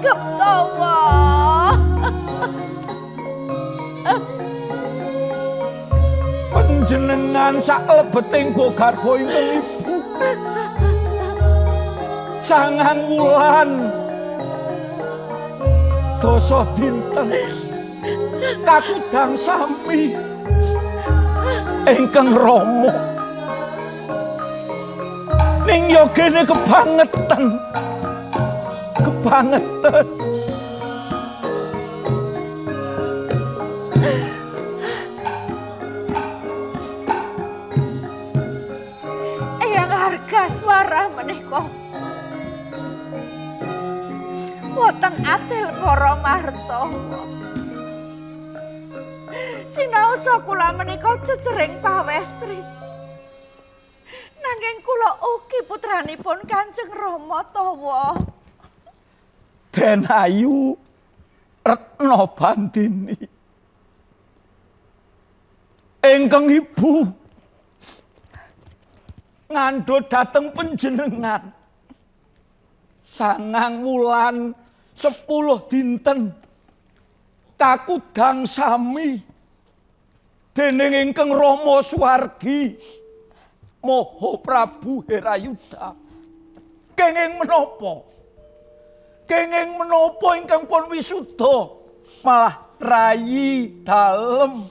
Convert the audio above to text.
Langgep tawa. Panjenengan saklebeting garba ingkang ibu. 9 wulan 10 dinten kakudang sami ingkang rama. Ning yogene kebangetan. Kebangetan. Eyang harga suara menika. Boten adil para martawa. Sinaosa kula menika cecering pawestri. Nanging kula ugi putranipun Kanjeng Rama tawa. Den Ayu Retna Bandini. Ingkang ibu ngandhut dhateng panjenengan 9 wulan 10 dinten kakudang sami dening ingkang Rama Suwargi Maha Prabu Herayuda. Kenging menapa? Kenging menapa ingkang pun wisuda malah rayi dalem